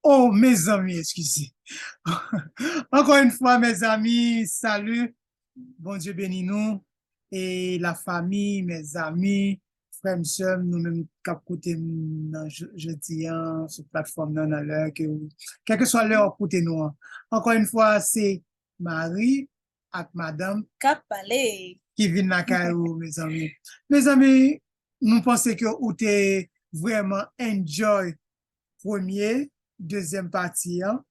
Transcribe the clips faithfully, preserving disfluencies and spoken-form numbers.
Oh, mezanmi, eskize. Encore une fois, mezanmi, salut. Bondye beni nou. E la fami, mezanmi, frè m, sè m, nou menm k ap koute m nan j-, jodi a, sou platfòm nan, nan lè ke ou, kèlkeswa lè w ap koute nou an. Encore une fois, se Marie ak madanm k ap pale, ki vin lakay ou, mezanmi. Mezanmi, nou panse ke ou te vrèman enjoy premye, dezyèm pati an,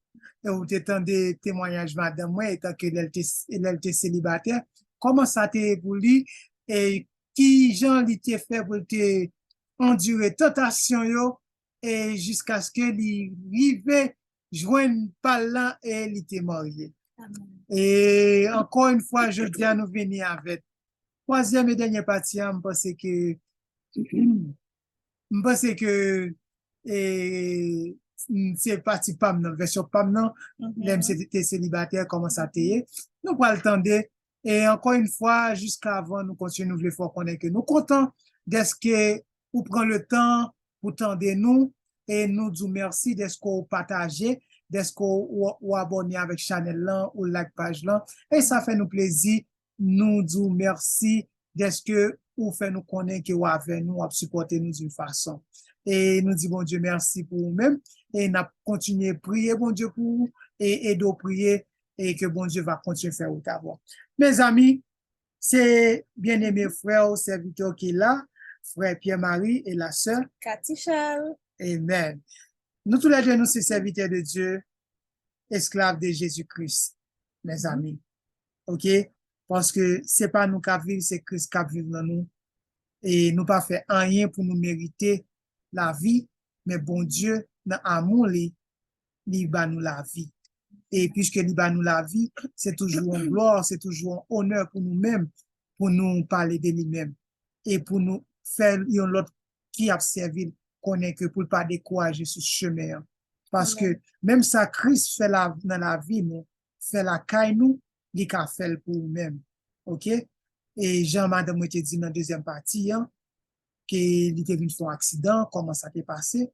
e ou te tande temwayaj madanm mwen, etan ke lè l te, lè l te selibatè, kòman sa te ye pou li, e ki jan li te fè pou l te andire tantasyon yo, e jiskaske li rive jwenn pa l lan e li te marye. Amen. E ankò yon fwa, jodi a nou vini avèk twazyèm e dènye pati a, m panse ke, m panse ke, e, se pati pa m nan, vèsyon pa m nan, lè m se-, te selibatè, kòman sa te ye. Nou pral tande, e ankò yon fwa, jiskavan nou kontinye, nou vle fè w konnen ke nou kontan dèske ou pran le tan pou tande nou, e nou di w mèsi dèske w pataje, dèske w, w abòne avèk chanèl lan, ou like paj lan, e sa fè nou plezi, nou di w mèsi dèske ou fè nou konnen ke w avè nou, w ap sipòte nou d'une façon. E nou di Bondye mèsi pou ou menm, e n ap kontinye priye Bondye pou ou, e ede w priye, e ke Bondye va kontinye fè wout avè w. Mezanmi, se byeneme frè w, sèvitè w ki la, frè Pierre Marie e la sè Cathy Charles. Amen. Nou toulède nou se sèvitè de Dye, esklav de Jezi Kris, mezanmi. Oke? Paske se pa nou k ap viv, se Kris k ap viv nan nou. E nou pa fè anyen pou nou merite lavi, men Bondye, nan amou li, li ba nou lavi. E piske li ba nou lavi, se toujou yon glwa, se toujou yon onè pou nou menm, pou nou pale de li menm. E pou nou fè yon lòt ki ap sèvi l konnen ke pou l pa dekouraje sou chemen an. Paske menm sa Kris fè la, nan lavi nou, fè lakay nou, li ka fè l pou ou menm. Oke? E jan madanm mwen te di nan dezyèm pati an, ke li te vin fè yon aksidan, kòman sa te pase,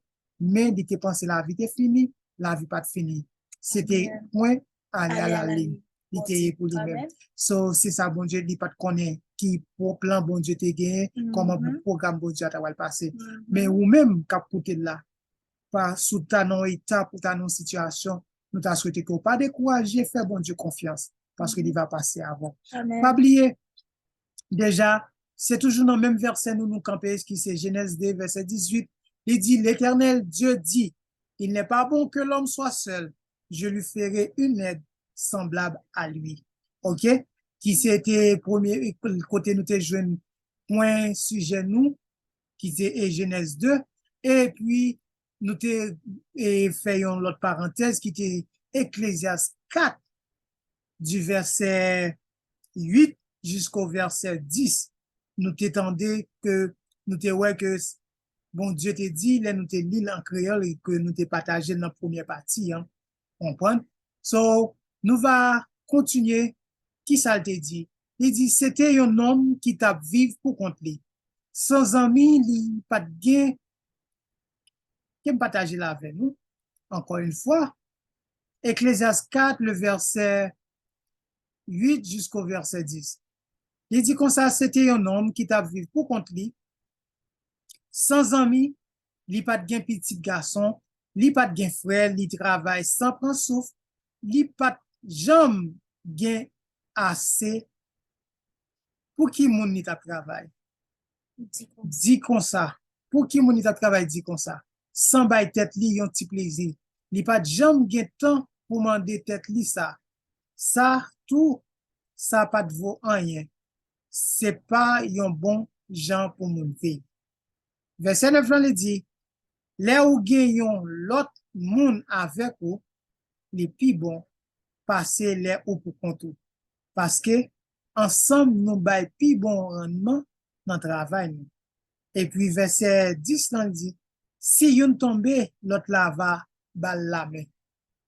men li te panse lavi te fini, lavi pa t fini. Se te pwen ale a la lin. Li te ye pou li menm. So, se sa Bondye, li pa t konnen ki pwo-, plan Bondye te genyen, kòman pou pwogram Bondye a ta pral pase. Men ou menm k ap koute l la, pa, si w ta nan yon etap, ou ta nan yon sitiyasyon, nou ta swete ke w pa dekouraje, fè Bondye konfyans, paske li va pase avè w. Pa bliye, deja, se toujou nan menm vèsè nou, nou kanpe, ki se Jenèz de, vèsè dizuit. Li di, L'Éternel Dieu dit, Il n'est pas bon que l'homme soit seul. Je lui ferai une aide semblable à lui. Oke? Ki se te premye kote nou te jwenn pwen sijè nou, ki te, e, Jenèz de. Epi, nou te, e, fè yon lòt parantèz ki te Eklezyas kat, di vèsè uit jisko vèsè dis. Nou te tande ke, nou te wè ke s-, Bondye te di, lè nou te li l an kreyòl e ke nou te pataje l nan premyè pati an, konprann? So, nou va kontinye, ki sa l te di? Li di, se te yon nonm ki t ap viv pou kont li. San zanmi, li pa t gen, ke m pataje l avè nou, ankò yon fwa, Eklezyas kat, le vèsè uit jisko vèsè dis. Li di konsa, se te yon nonm ki t ap viv pou kont li, san zanmi, li pa t gen pitit gason, li pa t gen frè, li travay san pran souf, li pa t janm gen ase. Pou ki moun li t ap travay? Di konsa. Di konsa. Pou ki moun li t ap travay di konsa? San bay tèt li yon ti plezi. Li pa t janm gen tan pou mande tèt li sa. Sa tou, sa pa t vo anyen. Se pa yon bon jan pou moun viv. Vèsè nèf lan, li di, lè ou gen yon lòt moun avèk ou, li pi bon pase lè ou pou kont ou. Paske ansanm nou bay pi bon rannman nan travay nou. Epi vèsè dis lan di, si youn tonbe, lòt la va ba l lamen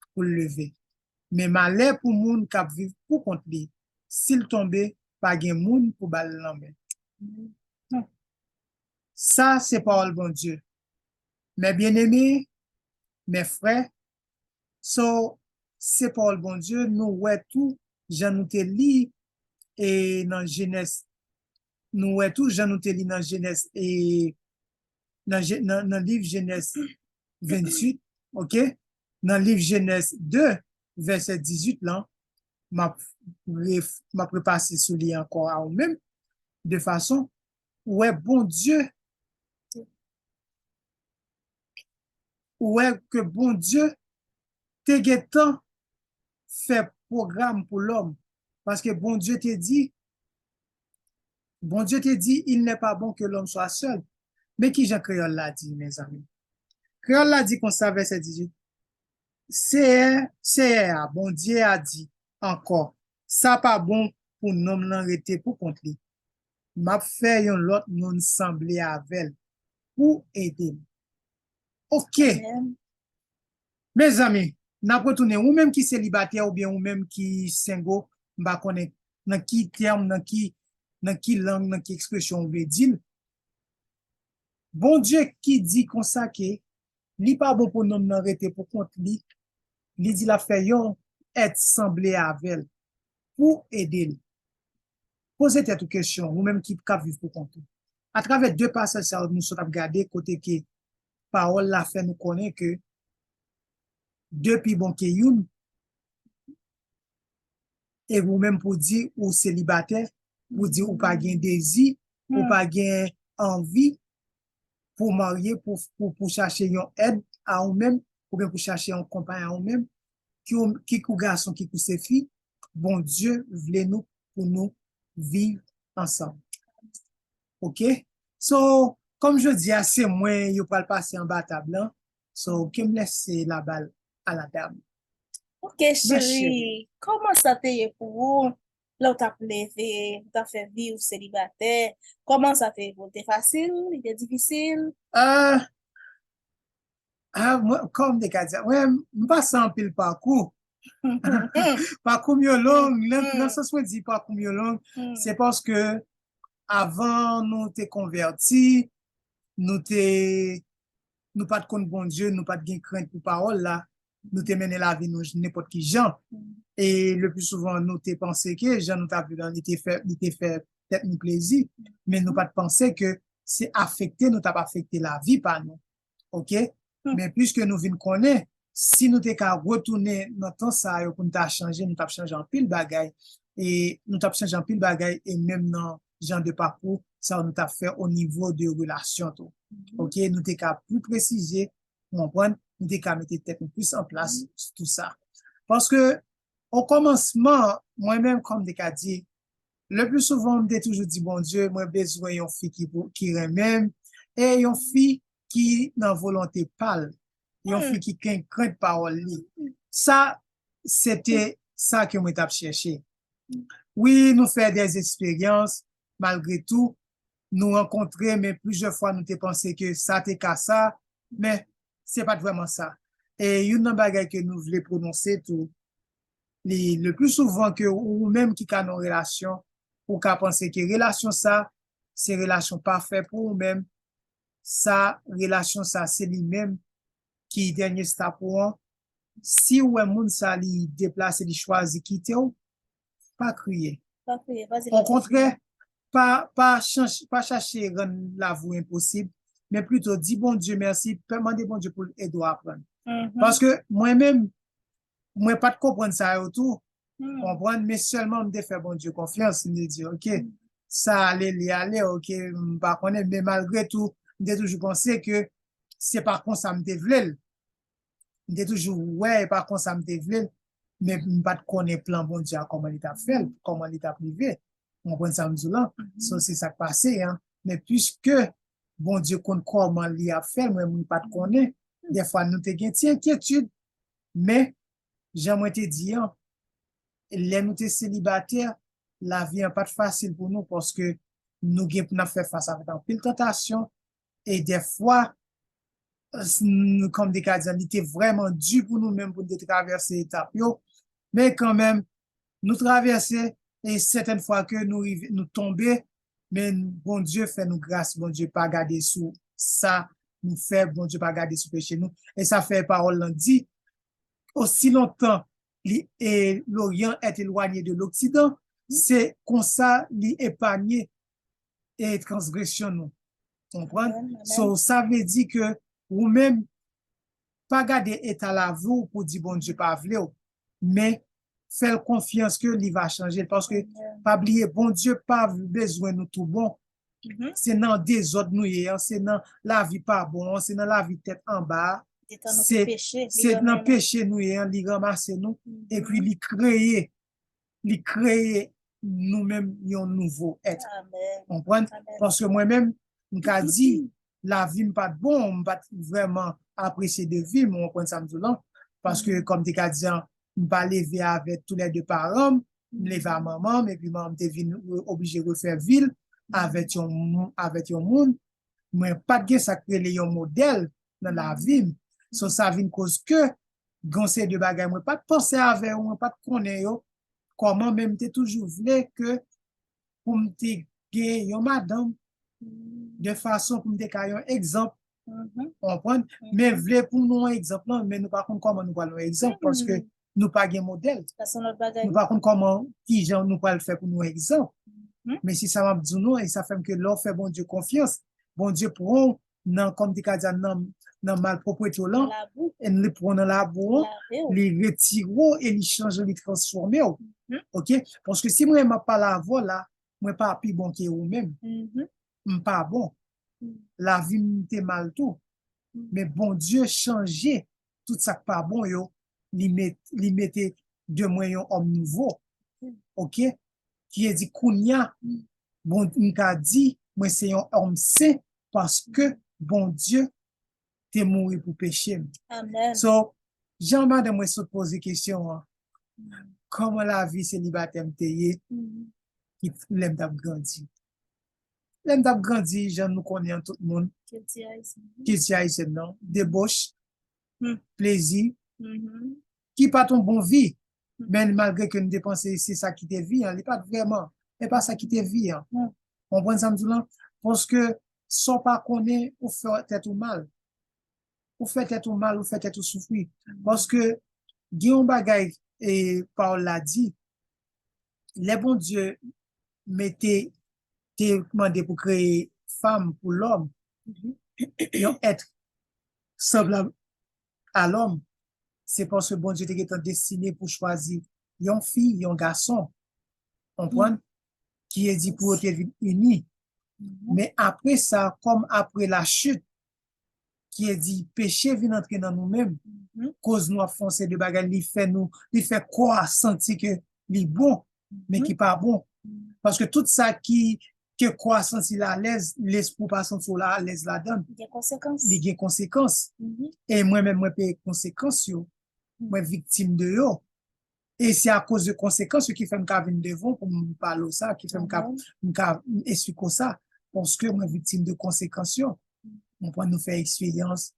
pou l leve. Men malè pou moun k ap viv pou kont li, si l tonbe, pa gen moun pou ba l lanmen. Sa se pawòl Bondye. Mes bien-aimés, mes frères. So, se pawòl Bondye, nou wè tou, jan nou te li, e nan Jenès, nou wè tou, jan nou te li nan Jenès, e nan, Je- nan, nan liv Jenès venntuit, ok? Nan liv Jenès de, vèsè dizuit lan, m ap ref- m ap repase sou li ankò a ou menm, de fason, ou wè Bondye, ou wè ke Bondye te gentan fè pwogram pou lòm. Paske Bondye te di, Bondye te di, il n'est pas bon que l'homme soit seul. Men ki jan kreyòl la di, mezanmi? Kreyòl la di konsa, vèsè dizuit, Seyè, Seyè a, Bondye a di ankò, sa pa bon pou nonm lan rete pou kont li. M ap fè yon lòt moun sanble avè l pou ede l. Ok. Mezanmi, n ap retounen. Ou menm ki selibatè oubyen ou menm ki sengo, m pa konnen nan ki tèm, nan ki, nan ki lang, nan ki ekspresyon ou vle di l. Bondye ki di konsa ke li pa bon pou nonm nan rete pou kont li, li di l ap fè yon èt sanble avè l pou ede l. Poze tèt ou kesyon, ou menm ki k ap viv pou kont ou. Atravè de pasaj sa yo nou sot ap gade kote ke pawòl la fè nou konnen ke de pi bon ke youn, e ou menm pou di ou selibatè, pou di ou pa gen dezi, ou pa gen anvi pou marye, pou, pou, pou chache yon èd a ou menm, oubyen pou chache yon konpay a ou menm, ki, ki kou gason, ki kou se fi, Bondye vle nou pou nou viv ansanm. Ok? So, kòm jodi a, se mwen yo pral pase anba tab lan. So, ke m lese la balle à la dame. Ok, cheri, kòman sa te ye pou ou? Lè w t ap leve, w t ap fè vi w selibatè, kòman sa te ye pou ou? Te fasil? Li te difisil? Ah, ah, mwen, kòm m te ka di, mwen, m pase anpil pakou. Pakou m yo long, nan, nan sans mwen di pakou m yo long, se paske avan nou te konvèti, nou te, nou pa t konn Bondye, nou pa t gen krent pou pawòl la, nou te mennen lavi nou nenpòt ki jan. E le pli souvan, nou te panse ke jan nou t ap viv lan, li te fè, li te fè tèt nou plezi, men nou pa t panse ke se afekte nou t ap afekte lavi pa nou. Ok? Men piske nou vin konnen, si nou te ka retounen nan tan sa yo pou nou ta chanje, nou t ap chanje anpil bagay. E nou t ap chanje anpil bagay, e menm nan jan de pakou sa yo nou t ap fè o nivo de relasyon tou. Ok? Nou te ka pli presize, ou konprann, nou te ka mete tèt nou plis an plas sou tou sa. Paske, o kòmansman, mwen menm, kòm m te ka di, le pli souvan, m te toujou di Bondye, mwen bezwen yon fi ki, ki renmen m, e yon fi ki nan volonte pa l, yon fi ki gen krent pawòl li. Sa, se te sa ke mwen t ap chèche. Wi, nou fè dè esperyans, malgre tou, nou rankontre, men plizyè fwa nou te panse ke sa te ka sa, men se pa t vrèman sa. E youn nan bagay ke nou vle pwononse tou, li, le pli souvan ke ou menm ki ka nan relasyon, ou ka panse ke relasyon sa, se relasyon pafè pou ou menm, sa, relasyon sa, se li menm ki dènye stop ou an. Si ou wè moun sa, li deplase, li chwazi kite w, pa kriye. Pa kriye, pa Okontrè, pa, pa, chanch, pa chache rann lavi w enposib, men plito di Bondye mèsi, mande Bondye pou l ede w aprann. Paske mwen menm, mwen pa t konprann sa yo tou, konprann, men sèlman m te fè Bondye konfyans, m te di, ok, sa ale, li ale, ok, m pa konnen, men malgre tou, m te toujou panse ke se pa konsa m te vle l. M te toujou wè e pa konsa m te vle l, men m pa t konnen plan Bondye a, kòman li t ap fè l, kòman li t ap rive. Ou konprann sa m di w lan? So, se sa k pase an. Men piske Bondye konn kòman li ap fè l, mwen, mwen pa t konnen. Dèfwa, nou te gen ti enkyetid, men, jan mwen te di an, lè nou te selibatè, lavi an pa t fasil pou nou, paske nou gen pou n ap fè fas avèk anpil tantasyon, e dèfwa, kòm de ka di, li te vrèman di pou nou menm pou n te travèse etap yo. Men kanmenm, nou travèse, e sètèn fwa ke nou rive, nou tonbe, men Bondye fè nou gras, Bondye pa gade sou sa, nou fè, Bondye pa gade sou peche nou. E sa fè pawòl lan di, aussi longtemps li, e, l'Orient est éloigné de l'Occident, se konsa li epanye e transgresyon nou. Konprann? Amen, amen. So, sa vle di ke ou menm, pa gade eta lavi w pou di Bondye pa vle w, men fè l konfyans ke li va chanje l. Paske, amen, pa bliye, Bondye pa bezwen nou tou bon. Mhm. Se nan dezòd nou ye an, se nan lavi pa bon an, se nan lavi tèt anba a, se, se nan peche nou ye an, li ranmase nou, mhm, epi li kreye, li kreye nou menm yon nouvo èt. Amen. Konprann? Amen. Paske mwen menm, m ka di, lavi m pa t bon, m pa t vrèman apresye de vi m, ou konprann sa m di w lan? Paske, mhm, kòm te ka di an, m pa leve avèk toulède paran m, m leve a manman m, epi manman m te vin re- oblije refè vi l avèk yon moun, avèk yon moun. Mwen pa t gen sa k rele yon modèl nan lavi m. So, sa vin koz ke gen yon seri de bagay mwen pa t panse avè yo, mwen pa t konnen yo kòman, men m te toujou vle ke pou m te gen yon madanm de fason pou m te ka yon egzanp. Mhm. Ou konprann? Mhm. Men vle pou nou yon egzanp lan, men nou pa konn kòman nou pral yon egzanp, paske nou pa gen modèl. Sa se yon lòt bagay. Nou pa konn kòman, kijan nou pral fè pou nou egzanp. Mhm. Men se sa m ap di nou, e sa fè m ke lè w fè Bondye konfyans, Bondye pran w nan, kòm te ka di a, nan, nan malpwoprete w lan, e li pran w nan labou an, li retire w e li chanje w, li transfòme w. Mhm. Oke? Paske si mwen m ap pale avè w la, mwen pa pi bon ke ou menm. Mhm. M pa bon. Mhm. Lavi m te mal tou. Mhm. Men Bondye chanje tout sa k pa bon yo, li met, li mete de mwen yon òm nouvo. Mhm. Oke? Ki e di kounya, bon, m ka di, mwen se yon òm sen paske Bondye te mouri pou peche m. Amen. So, jan madanm mwen sot poze kesyon an, kòman lavi selibatè m te ye, ki, lè m t ap grandi? Lè m t ap grandi, jan nou konnen an, tout moun, kilti ayisyen, kilti ayisyen nan, deboch, plezi, ki pa t yon bon vi. Men malgre ke nou te panse se sa ki te vi an, li pa t vrèman. E pa sa ki te vi an. Konprann sa m di w lan? Paske sa w pa konnen, ou fè tèt ou mal. Ou fè tèt ou mal, ou fè tèt ou soufri. Paske gen yon bagay, e, pawòl la di, lè Bondye mete, te mande pou kreye fanm pou lòm, yon èt sanblab a lòm, se paske Bondye te gentan destine pou chwazi yon fi, yon gason, konprann, ki e di pou yo te vin ini. Men apre sa, kòm apre la chit, ki e di peche vin antre nan nou menm, koz nou ap fè yon seri de bagay, li fè nou, li fè kò a santi ke li bon, men ki pa bon. Paske tout sa ki, ke kò a santi l alèz, lespri w pa santi w la alèz ladan l. Gen konsekans. Li gen konsekans. E mwen menm, mwen peye konsekans yo. Mwen viktim de yo. E se akoz de konsekans yo ki fè m ka vin devan w pou m pale w sa, ki fè m ka, m ka esplike w sa. Paske mwen viktim de konsekans yo. Mwen pran nou fè eksperyans,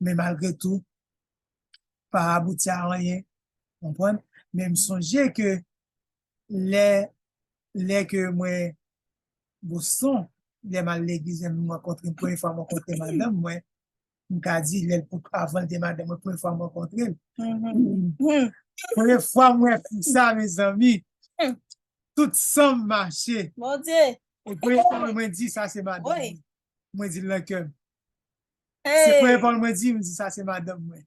men malgre tou, pa abouti a anyen. Konprann? Men m sonje ke lè, lè ke mwen Boston, lè m al legliz, m rankontre, premye fwa m rankontre madanm mwen, m ka di, lè l pou, avan l te madanm mwen, premye fwa m rankontre l. Premye fwa m wè fi sa, mezanmi, tout san m mache. Bondye! E premye fwa mwen, mwen di, sa se madanm mwen. Mwen di l nan kè m. Se premye pawòl mwen di, m di, sa se madanm mwen.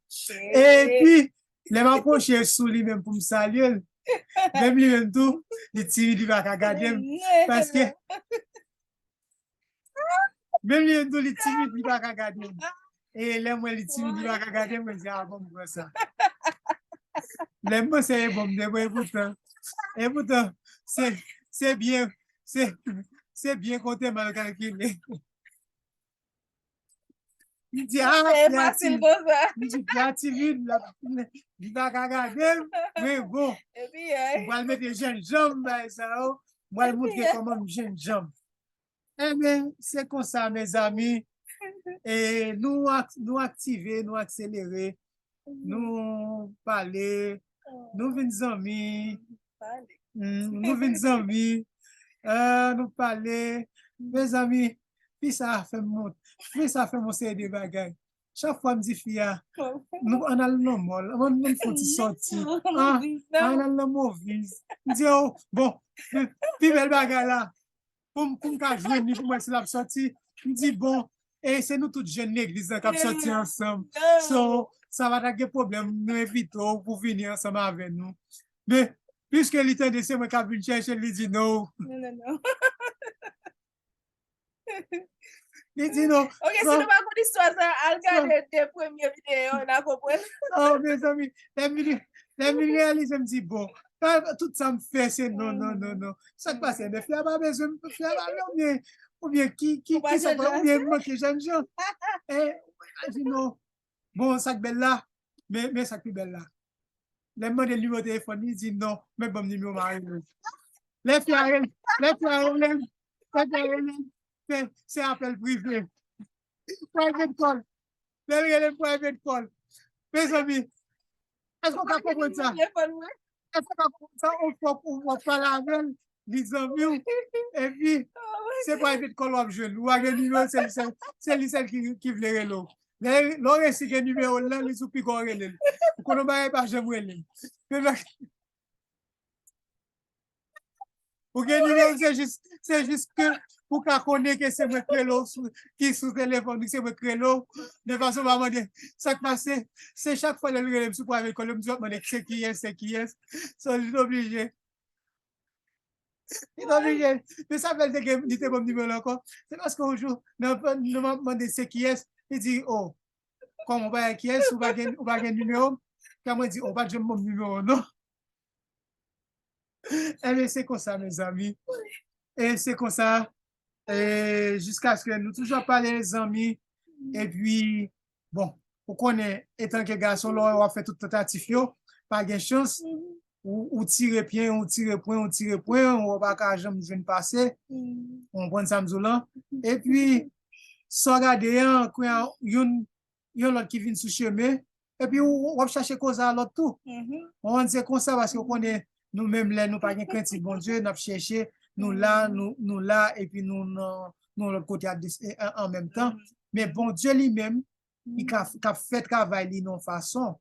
Epi, lè m apwoche sou li menm pou m salye l, menm li menm tou, li timid, li pa ka gade m. Paske, menm li menm tou, li timid, li pa ka gade m. E lè m wè li timid, li pa ka gade m, mwen di, a bon, m pran sa. Lè m panse e bon, m te pran, epoutan, epoutan, se, se byen, se, se byen kote mal kalkile. M di, a, li pa fasil konsa. M di, li pa timid, li pa ka gade m, men bon. M pral mete jènjan m bay sa yo, m pral montre kòman m jènjan m. Enben, se konsa, mezanmi. E nou ak-, nou aktive, nou akselere, nou pale, nou vin zanmi. Nou vin zanmi. Ah, nou pale. Mezanmi, Fi sa a fè m mont, fi sa a fè m yon seri de bagay. Chak fwa m di fi a, nou ann al nan mall, ann, ann fè yon ti sòti. Ah, ann al nan Movies. M di, oh, bon, pi bèl bagay la. Pou m, pou m ka jwenn li, pou m wè si l ap sòti. M di, bon, e se nou tout jèn legliz la k ap sòti ansanm. So, sa pa ta gen pwoblèm, nou envite w pou vini ansanm avè nou. Men, piske li tande se mwen k ap vin chèche l, li di non. Non, non, non. Li di non. Ok, si nou pa konn istwa sa, al gade de premye videyo, n a konprann. Oh, mezanmi, lè m vin, lè m vin reyalize, m di, bon, pa, tout sa m fè, se non, non, non, non. Sa k pase? Men fi a pa bezwen m, fi a pa vle, oubyen, oubyen ki, ki, ki sa, oubyen m manke jènjan. E, li di non. Bon, sa k bèl la, men, men sa k pi bèl la. Lè m mande l nimewo telefòn li, li di non, men ban m nimewo mari l. Lè fi a rele, lè fi a rele m, lè fi a rele m, se, se apèl prive. Private call. Lè l rele m private call. Mezanmi, èske w ka konprann sa? Èske w ka konprann sa? Ou fòk ou w ap pale avè l, li zanmi w, epi se private call w ap jwenn. Ou pa gen nimewo, se li sèl, se li sèl ki, ki vle rele w. Lè, lè w resi gen nimewo l lan, li di w piga w rele l. Ou konnen bagay pa janm rele. Men bagay, ou gen nimewo l, se jis, se jis ke pou ka konnen ke se mwen k rele w sou, ki sou telefòn, se mwen k rele w. De fason pa mande sa k pase. Se chak fwa lè l rele m sou private call, m di w ap mande se kiyès, se kiyès. So, li t oblije. Li t oblije. Men sa fè l te gen, li te ban m nimewo l ankò. Se paske yon jou, nan, nan m ap mande se kiyès, li di, oh, kòman w pa gen kiyès, ou pa gen, ou pa gen nimewo m? Kan mwen di, oh, ou pa t janm ban m nimewo w, non. Ebyen, se konsa, mezanmi. E se konsa, e, jiskaske nou toujou ap pale zanmi, epi, bon, ou konnen, etanke gason, lè w ap fè tout tantatif yo, pa gen chans, ou, ou tire pyen, ou tire pwen, ou tire pwen, ou pa ka janm jwenn pase, ou konprann sa m di w lan. Epi, sa w gade an, kwen youn, yon lòt ki vin sou chemen, epi w, w ap chache koze a lòt tou. Ou konprann, se konsa, paske w konnen, nou menm lè nou pa gen krentif Bondye, n ap chèche, nou la, nou, nou la, epi nou nan, nou lòt kote a, e, an, an menm tan. Men Bondye li menm, li ka, k ap fè travay li nan yon fason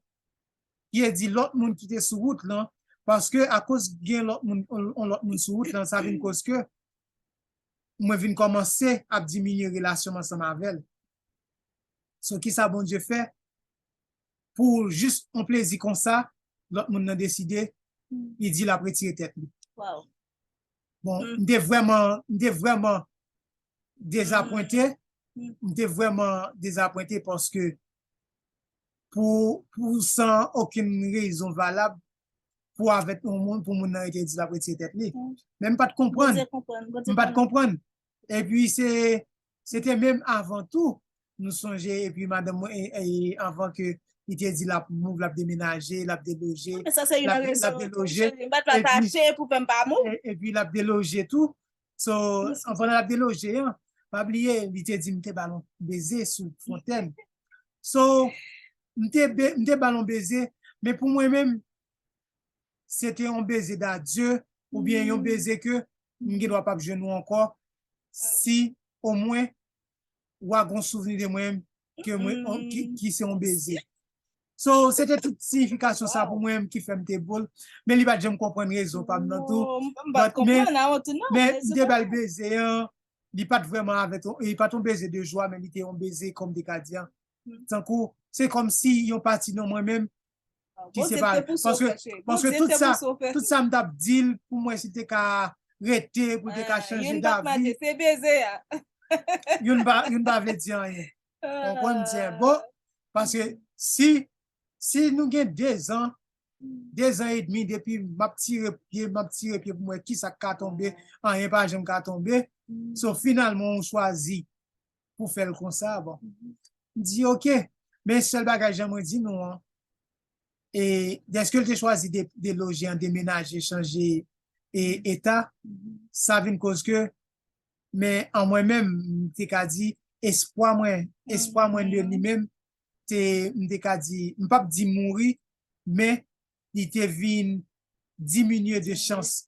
ki e di lòt moun ki te sou wout lan, paske akoz gen lòt moun, on, on lòt moun sou wout lan, sa vin koz ke mwen vin kòmanse ap diminye relasyon m ansanm avè l. So, kisa Bondye fè? Pou jis yon plezi konsa, lòt moun nan deside, li di l ap retire tèt li. Bon, m te vrèman, m te vrèman dezapwente, m te vrèman dezapwente paske pou, pou san okenn rezon valab, pou avèk yon moun, pou moun nan rete di l ap retire tèt li. Men m pa t konprann. M pa t konprann. Epi se, se te menm avan tou, nou sonje, epi madanm mwen, e, e, anvan ke li te di l ap move, l ap demenaje, l ap deloje, l ap, l ap deloje, epi, e, epi l ap deloje tou. So, an pandan l ap deloje an, pa bliye, li te di m te ba l yon beze sou fontèn. So, m te be-, m te ba l yon beze, men pou mwen menm, se te yon beze d'adye, oubyen yon beze ke m gen dwa p ap jwenn ou ankò, si omwen w a gon souvni de mwen ke mwen, ki, ki se yon beze. So, se te tout siyifikasyon sa pou mwen ki fè m te bo l, men li pa t janm konprann rezon pa m nan tou. Non, m, m pa t konprann, a yon tou non, men m te ba l beze an, li pa t vrèman avèk, li pa t yon beze de jwa, men li te yon beze, kòm te ka di an. Tankou, se kòmsi yon pati nan mwen menm ki separe. Paske, paske tout sa, tout sa m t ap di l, pou mwen, si l te ka rete, pou l te ka chanje davi. Youn pa, youn pa vle di anyen. Ou konprann, m di, bon, paske si, si nou gen dezan, dezan edmi depi m ap tire pye, m ap tire pye pou m wè kisa k ka tonbe, anyen pa janm ka tonbe. So, finalman, ou chwazi pou fè l konsa, bon. M di, oke, men sèl bagay jan mwen di nou an, e dèske l te chwazi de, deloje an, demenaje, chanje, e, eta, sa vin koz ke, men an mwen menm, m te ka di, espwa mwen, espwa mwen de li menm, te, m te ka di, m p ap di mouri, men li te vin diminye de chans.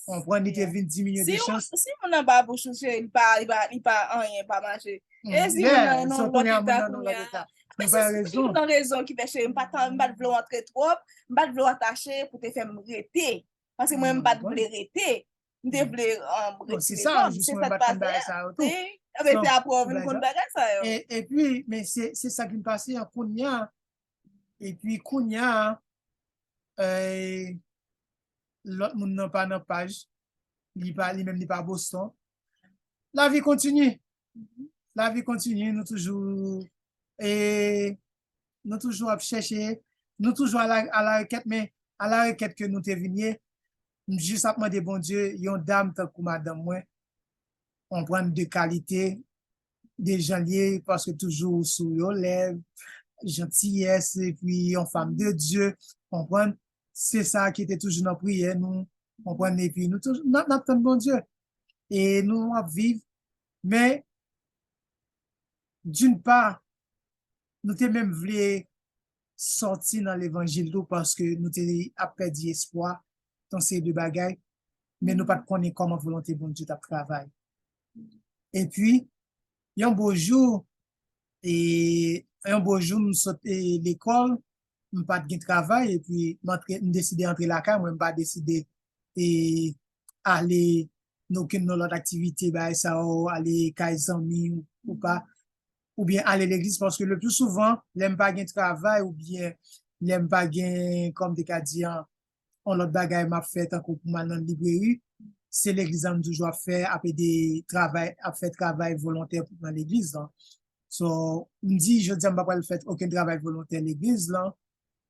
Konprann, li te vin diminye de chans. Si moun nan ba bouch ou, cheri, li pa, li pa, li pa anyen, pa mache. E si moun nan nan lòt eta kounye a. Men si moun nan rezon ki fè, cheri, m pa t vle w antre twòp, m pa t vle w atache pou te fè m rete. Paske mwen, m pa t vle rete. M te vle retire kò m. Se sa k pase a. Ebyen, se apre w vin konn bagay sa yo. Epi, men se sa ki pase an kounye a. Epi kounye a, lòt moun nan pa nan paj. Li pa, li menm li pa Boston. Lavi kontinye. Lavi kontinye, nou toujou e nou toujou ap chèche, nou toujou alarèkèt, men alarèkèt ke nou te vin ye, m jis ap mande Bondye, yon dam tankou madanm mwen, konprann de kalite, de jan l ye, paske toujou souri o lèv, jantiyès, epi yon fanm de Dye, konprann, se sa ki te toujou nan priyè nou, konprann, epi nou toujou, n ap tann Bondye, e nou ap viv, men d'une part, nou te menm vle sòti nan levanjil tou paske nou te ap pèdi espwa, yon seri de bagay, men nou pa t konnen kòman volonte Bondye t ap travay. Epi, yon bo jou, e, yon bo jou, m sot e, lekòl, m pa t gen travay, epi m antre, m deside antre lakay mwen, m pa deside e, ale nan okenn nan lòt aktivite, bagay sa yo, ale kay zanmi ou pa, oubyen ale legliz, paske le pli souvan, lè m pa gen travay oubyen lè m pa gen, kòm te ka di an, yon lòt bagay m ap fè tankou pou m al nan libreri, se legliz la m toujou ap fè, ap ede travay, ap fè travay volontè nan legliz lan. So, m di, jodi a m pa pral fè okenn travay volontè legliz lan,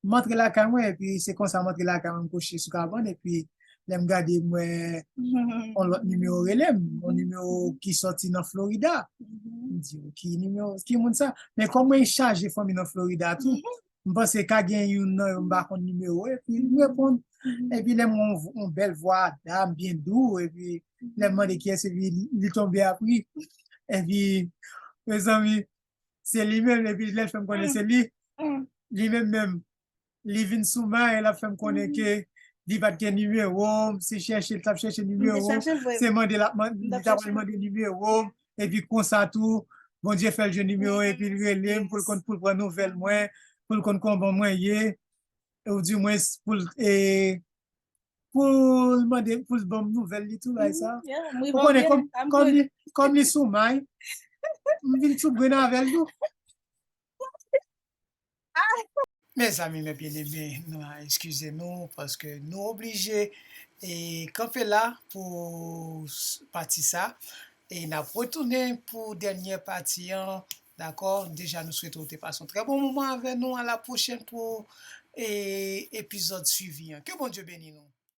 m antre lakay mwen, epi se konsa m antre lakay mwen, m kouche sou kabann, epi lè m gade, m wè yon lòt nimewo rele m, yon nimewo ki sòti nan Florida. M di, ki nimewo, ki moun sa? Men kòm mwen chaje fanmi nan Florida tou, m panse ka gen youn nan yo, m pa konn nimewo, epi m reponn. Epi lè m wè yon, yon bèl vwa dam byen dou, epi lè m mande kiyès, epi li, li tonbe ap ri. Epi, mezanmi, se li menm, epi lè l fè m konnen se li, li menm menm, li vin sou may, l ap fè m konnen ke li pa t gen nimewo m, se chèche, l t ap chèche nimewo m, se mande l ap mande, li t ap al mande nimewo m, epi konsa tou, Bondye fè l jwenn nimewo m, epi l rele m pou l konn, pou l pran nouvèl mwen, pou l konn kòman mwen ye, ou dimwens pou l, e, pou l mande, pou l ban m nouvèl li tou, bagay sa. Ou konnen, kòm, kòm li, kòm li sou may, m vin tchoubren avè l tou. Mezanmi, mes bien-aimés, nou a eskize nou paske nou oblije e kanpe la pou pati sa. E n ap retounen pou dènye pati an, dakò? Deja, nou swete w te pase yon trè bon moman avè nou. A la pwochèn pou e, epizòd swivi an. Ke Bondye beni nou.